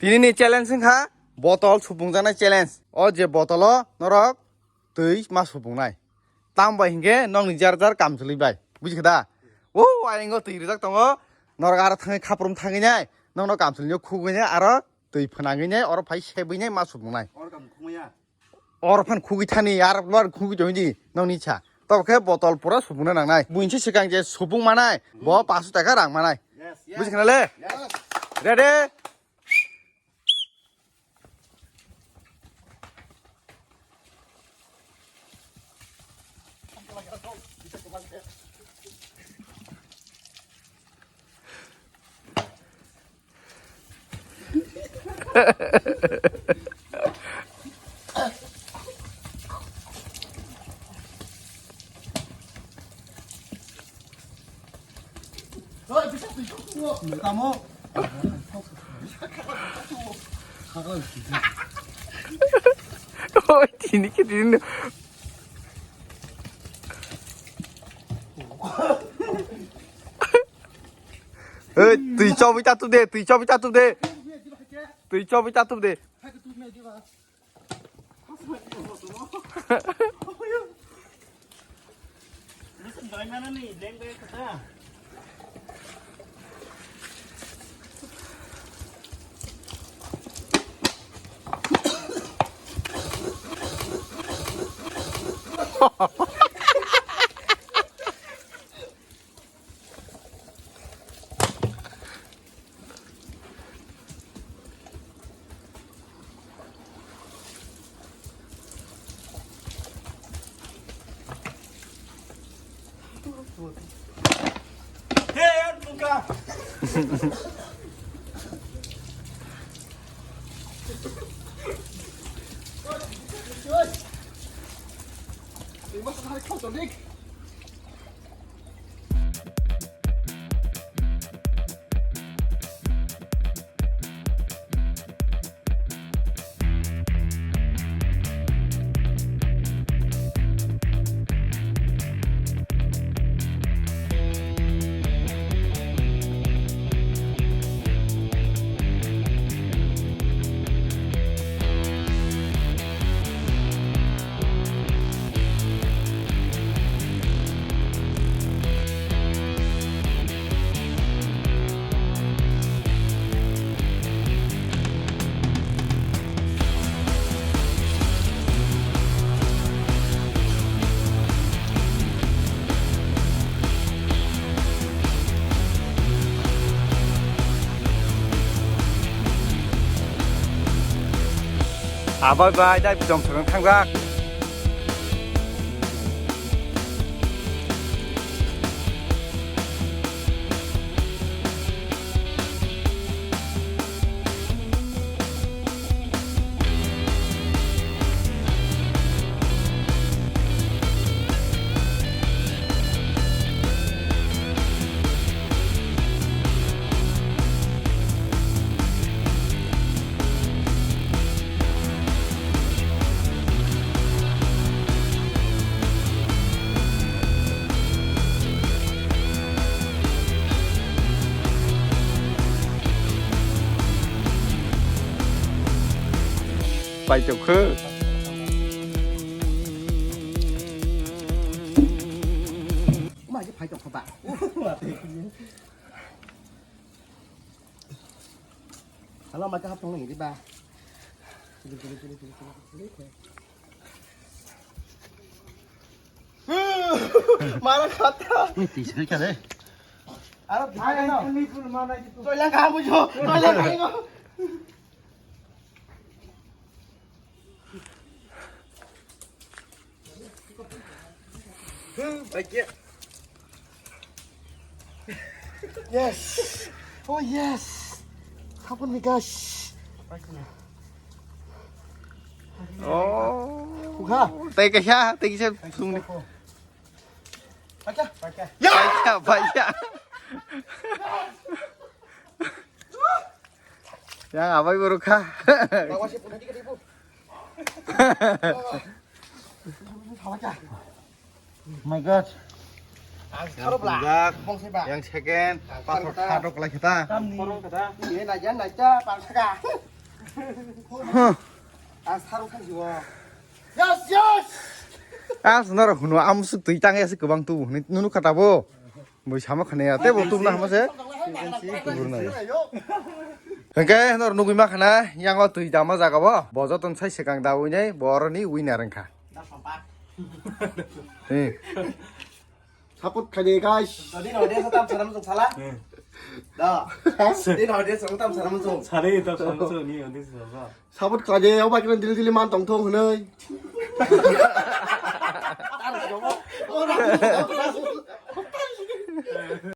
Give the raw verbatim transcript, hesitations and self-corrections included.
Tini ni challenge wngkha botol supungjaknai challenge. O je botolo norok twi ma supungnai. Tamo bai hinkhe nokni jar jar kamchwlwi bai. Bujikha da? O, ayang o twi rijak tongo. Norok aro thangwi khaprum thangwi nai. Nokno kamchwlwi khugwi nai aro twi phwnangwi nai oro phai sebwi nai ma supungnai. Oro kam khumaya. Oro phan khugwi thani, ar bar khugwi tongwi di, nokni sa. Tok khe botol pura supungna nangnai. Buinse swkang je supung manai, bo paanso taka rang manai. Yes, yes. Bujikha na le? Yes. Ready? Oi, tini khe tini. Oi, twi chobwi ta tup de, twi chobwi ta tup de. Twi chobwi ta tup de. Abai bai, dai bidom song thangjak. Paitokhe. Uma je paitokhe ba. Hala ma kahap tong nang di ba. Mara kata. Ni tisri kale. Aro bhai no. Toilang kamu jo. Toilang kamu. Yes. Oh yes. Kapun bigas. Oh. Uha. Tei kaisa, tei kaisa sung ni. Pacha. Pacha. Ya. Pacha, pacha. Yang abai guru kha. Bawa si punadi ke ibu. Pacha. My God. Ang sarap lah. Bong si ba. Yang second, pasok khatok lai kita. Korong kata. Ini najan naja pasaka. Huh. Ang saro khajibo. Yes, yes. As noro hunu amsuk twi tang yasi kwbang tu hwnwi nunu kata bo. Bui sama khane ya tebo tubna hama se. Tubur nai. Hengke nor nugui ma khana yango twi dama jaga bo. Bo joton sai sekang da ui nai bo oro ni winner wngkha. Eh. Support khaidi guys. Dini audience tam saram sung sala. Da. Dini audience tam saram sung. Sari tam saram sung ni audience sung. Support khaidi oba kena dili dili man tong thong hwnwi.